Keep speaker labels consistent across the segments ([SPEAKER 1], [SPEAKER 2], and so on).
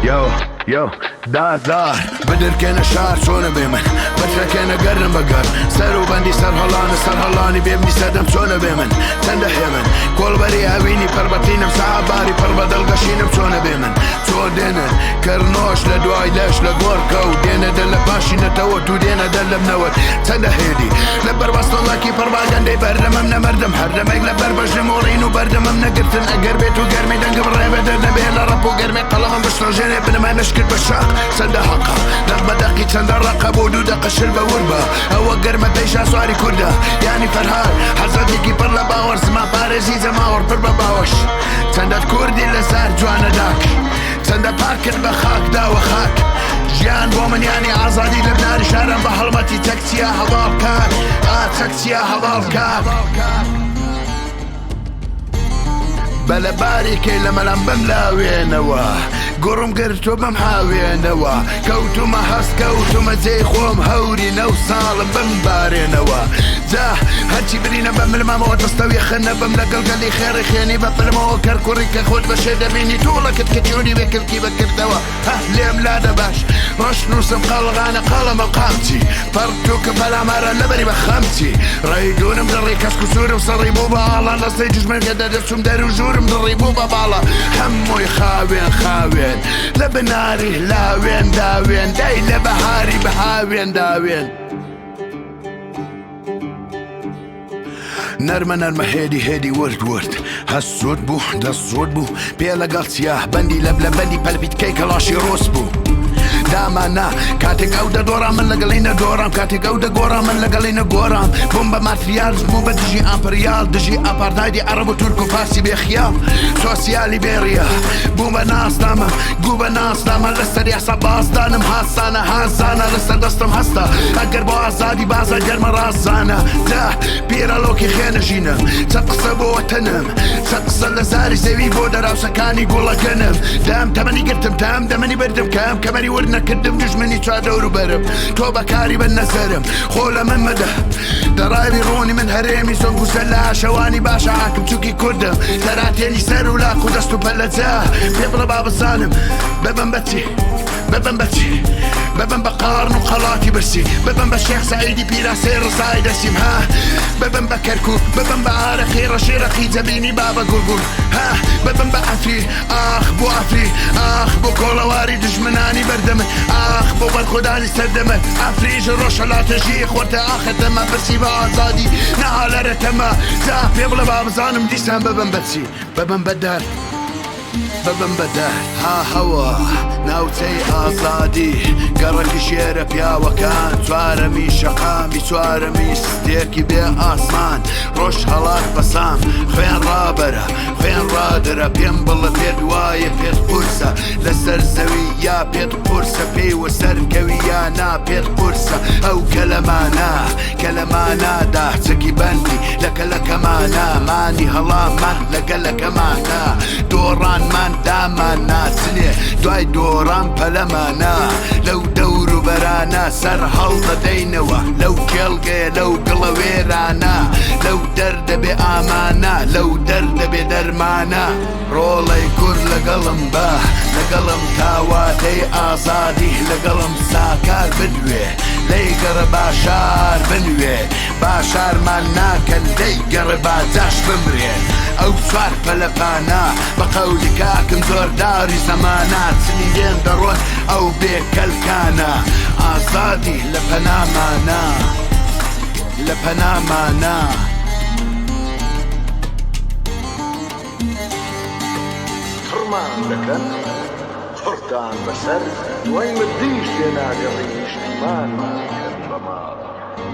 [SPEAKER 1] یۆ یۆ دازار بدرکێنە شار چۆنە بێ من بترەکێنە گەرم بە گەر سەر و بەندی سەر هەڵانە سەر هەڵانی بێمنی سەدەم چۆنە بێ من چەندە هێمن کۆڵبەری ئەوینی پڕ بەتینم سەعباری پڕ بە دڵگەشینم چۆنە بێ من چۆن دێنن کەرنۆش لە دوای لەش لە گۆڕکە و دێنە دەر لە پاشی نەتەوە تو دێنە دەر لەم نەوەت چەندە هێدی لە بەربەستەڵەکی پڕباگەندەی بەردەمم نەمەردم هەردەمێک لە بەر بەژنم و ڕین و بەردەمم نەگرتن ئەگەر بێت و گەرمی دەنگم ڕێ بە دەر نەبێ لە ڕەپ و گەرمی قەڵەمم بشڵەژێنێ بنەمای مشکرد بە شەق چەندە هەقە دەق بە دەقی چەندە ڕەقە بۆ دوو دەقە شل بە وربە ئەوە گەرمە پێی شاسواری کوردە یانی فەرهاد حەزرەتێکی پڕ لە باوەڕ زمان پارێزی جەماوەڕ پڕ بە باوەش چەندەت کوردی لە زار جوانە داک چەندە پاکت بە خاک داوە خاک ژیان بۆ من یانی ئازادی لە بناری شارم بە هەڵمەتی چەکچیە هەواڵکار ئا چەکچیە هەواڵکار بە لە باریکەی لە مەلام بم لاوێنەوە گوڕم گرت و بم حاوێنەوە کەوتومە هەست کەوتومە جێی خۆم هەوری نەو ساڵم بم بارێنەوە جا هەرچی برینە بە ملمامەوە دەستەو یەخە نەبم لەگەڵ گەلی خێڕی خێنی بە پلمەوە کەر کوڕی کە خۆت بە شێر دەبینی توڵەکت کە چۆنی بێ کلکی بەکردەوە هه لێم لادە باش ڕەش نووسم قەڵغانە قەڵەمە قامچی پەڕتووکم پەلامارە لەبەری بە خەمچی ڕێی دوورم دڕی کەسک و سوورم سڕی بوو بە ئاڵا لەسەی دوژمن کە دەدەچووم دەر و ژوورم دڕی بوو بە باڵا هەمووی خاوێن خاوێن لە بناری لاوێن داوێن دای لە بەهاری بەهاوێن داوێن. نەرمە نەرمە هێدی هێدی ورد ورد هەست زۆر بوو دەست زۆر بوو پێ لەگەڵ چیا بەندی لەب لە بەندی پەلپیتکەی کەڵاشی ڕۆس بوو دامانا کاتێک ئەو دەدۆڕا من لەگەڵی نەدۆڕام کاتێک ئەو دەگۆڕا من لەگەڵی نەگۆڕام بووم بە ماتریال بوو بە دژی ئامپریال دژی ئاپارتایدی عەڕەب و تورک و فارسی بێخیاڵ سۆسیالی بێڕیا بووم بە ناسنامە گوو بە ناسنامە لەسەر یاسا بازدانم هاسانە هازانە لەسەر دەستم هەستە ئەگەر بۆ ئازادی بازە گەرمە ڕازانە دا پیرەڵۆکی خێنەژینم چەند قسە بۆ وەتەنم چەند قسە لە زاری زەوی بۆ دەراوسەکانی گوڵەگەنم دام تەمەنی گرتم تام دەمەنی بردم کام کەمەری ورد نەکردم دژمنی چوار دەور و بەرم تۆ بەکاری بە نەزەرم خۆ لە من مەدە دەڕاوی ڕۆنی من هەرێمی زۆنگ و سەلا شەوانی باشە حاکم چوکی کوردم تەراتێنی سەر و لاق و دەست و پەلەجە پێ بڵێ با بزانم ببم بەچی ببم بەچی ببم بە قاڕن و قەڵاتی برسی ببم بە شێخ سەعیدی پیراسەی ڕزای دەسیم ها ببم بە کەرکوک ببم بە ئارەقی ڕەشی ڕەقی جەبینی بابە گوڵگوڵ ها ببم بە ئەفری ئاخ بۆ ئەفری ئاخ بۆ کۆڵەواری دژمنانی بەردەمت ئاخ بۆ بەرخۆدانی سەردەمت ئەفریژ ڕۆژهەڵاتە ژی خۆتە ئاخەتەمە پرسی بە ئازادی نەهالەرەتەمە جا پێ بڵێ با بزانم دیسان ببم بەچی ببم بە دار ببم بە دار ها هەوا ناوچەی ئازادی گەڕەکی شێرە پیاوەکان چوارەمی شەقامی چوارەمی ستێرکی بێ ئاسمان ڕۆژهەڵات بەسام خوێن ڕابەرە خوێن ڕادەرە پێم بڵە پێت وایە پێت قورسە لەسەر زەوی یا پێت قورسە پێی وەسەر کەوی یا نا پێت قورسە ئەو کەلەمانە کەلەمانادا چەکی بەندی لە کەلەکەمانە مانی هەڵامان لەگەلەکەمانە دۆڕانمان دامان ناچنێ دوای دۆڕان پەلەمانە لەو دەور و بەرانە سەر هەڵدەدەینەوە لەو کێڵگەیە لەو گڵە وێرانە لەو دەردە بێ ئامانە لەو دەردە بێ دەرمانە ڕۆڵەی کورد لەگەڵم بە لەگەڵم تا وادەی ئازادی لەگەڵم ساکار بدوێ لێی گەڕە با شار بنوێ با شارمان ناکەن لێی گەڕێ با جاش بمرێ ئەو چوار پەلەپانە بە قەولی کاکم زۆرداری زەمانە چنی لێم دەڕۆن ئەو بێ کەلکانە ئازادی لە پەنامانە لە پەنامانە.
[SPEAKER 2] قڕمان دەکەن قڕتان بەسەر دوای مردنیش لێ ناگەڕێین نیشتیمانمان کەن بە ماڵ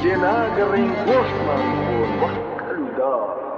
[SPEAKER 2] لێ ناگەڕێین گۆشتمان بخۆن وەک کەل و دار.